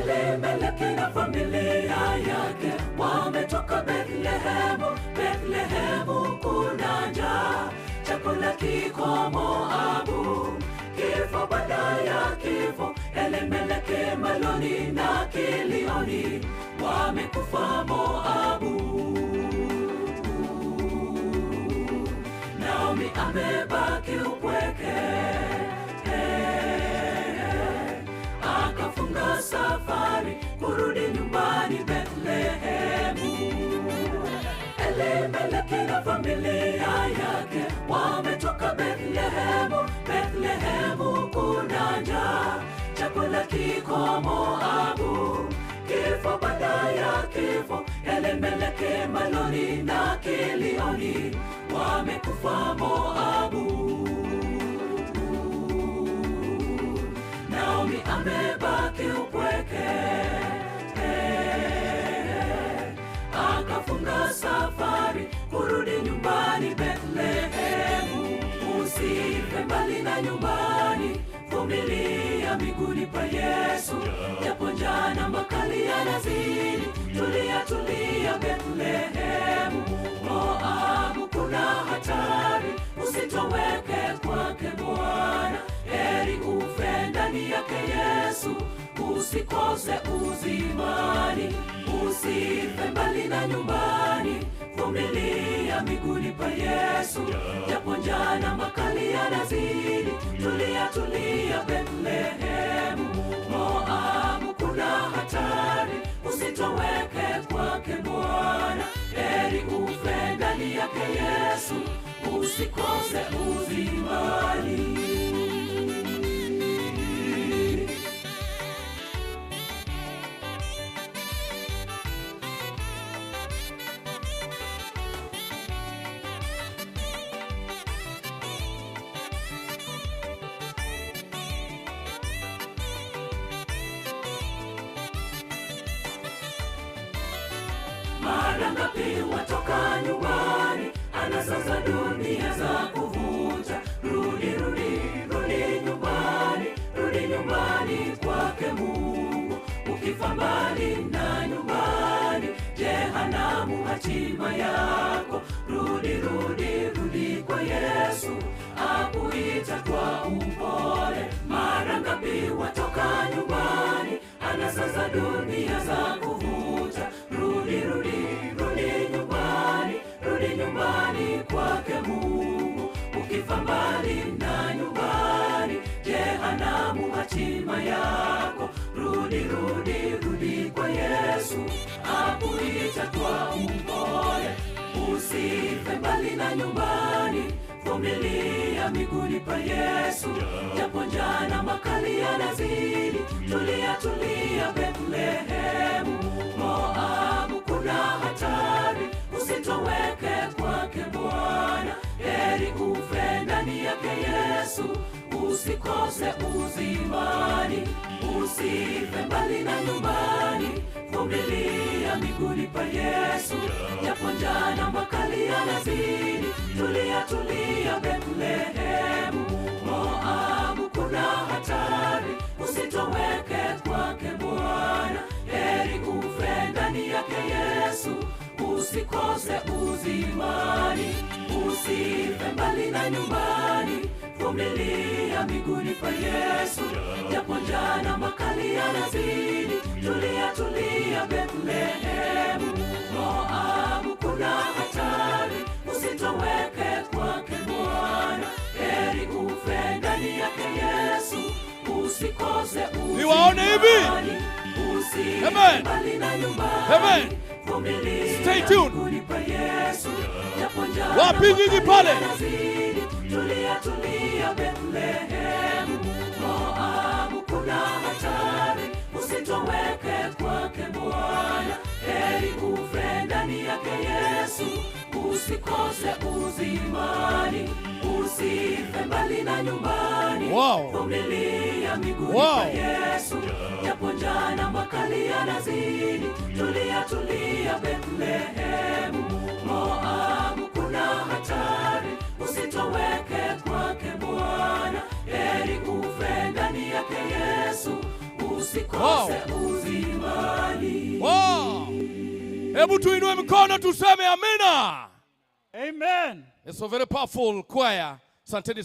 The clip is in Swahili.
Elimeleki na familia yake wametoka Bethlehemu. Bethlehemu kuna njaa, chakula kiko Moabu. Kifo baada ya kifo, Elimeleki, Maloni na Kilioni wamekufa Moabu. Naomi amebaki upweke, akafunga safari kurudi nyumbani Bethlehemu. Elimeleki na familia yake wametoka Bethlehemu. Bethlehemu kuna njaa, chakula kiko Moabu. Kifo baada ya kifo, Elimeleki, Maloni na Kilioni wamekufa Moabu. Naomi amebaki upweke, akafunga safari kurudi nyumbani Bethlehemu. Usife mbali na nyumbani, vumilia miguuni pa Yesu, japo njaa na makali yanazidi. Tulia, tulia Bethlehemu, Moabu kuna hatari, usitoweke kwake Bwana. Heri ufe ndani yake Yesu, usikose uzimani. Usife mbali na nyumbani, vumilia miguuni pa Yesu, japo njaa na makali yanazidi. Tulia, tulia Bethlehemu, Moabu kuna hatari, usitoweke kwake Bwana. Heri ufe ndani yake Yesu, usikose uzimani. Mara ngapi watoka nyumbani, anasa za dunia za kuvuta. Rudi, rudi, rudi nyumbani, rudi nyumbani kwake Mungu. Ukifa mbali na nyumbani, jehanamu hatima yako. Rudi, rudi, rudi kwa Yesu, akuita kwa upole. Mara ngapi watoka nyumbani, anasa za dunia za kuvuta. Rudi, rudi, rudi nyumbani, rudi nyumbani kwake Mungu. Ukifa mbali na nyumbani, jehanamu hatima yako. Rudi, rudi, rudi kwa Yesu, akuita kwa upole. Usife mbali na nyumbani, vumilia miguuni pa Yesu, japo njaa na makali yanazidi. Tulia, tulia Bethlehemu, Moabu kuna hatari, usitoweke kwake Bwana. Heri ufe ndani yake Yesu, usikose uzimani. Usife mbali na nyumbani, vumilia miguuni pa Yesu, japo njaa na makali yanazidi. Tulia, tulia Bethlehemu, Moabu kuna hatari, usitoweke kwake Bwana. Heri ufe ndani yake Yesu, usikose uzimani. Usife mbali na nyumbani, vumilia miguuni pa Yesu, japo njaa na makali yanazidi. Tulia, tulia Bethlehemu, Moabu kuna hatari, usitoweke kwake Bwana. Heri ufe ndani yake Yesu, usikose uzimani. Niwaone hivi. Usife Amen. mbali na nyumbani, Amen. vumilia Stay tuned. miguuni pa Yesu, japo njaa Wapi na nyinyi makali pale? yanazidi. Tulia, tulia Bethlehemu, Moabu kuna hatari, usitoweke kwake Bwana. Heri ufe ndani yake Yesu, usikose uzimani. Usife mbali na nyumbani, Wow. vumilia miguuni Wow. pa Yesu, japo njaa na makali yanazidi. Tulia, tulia Bethlehemu, Moabu kuna hatari, usitoweke kwake Bwana. Heri ufe ndani yake Yesu, Usikose uzimani. Wow. Hebu tuinue mikono tuseme amina. Amen. It's a very powerful choir. Asanteni.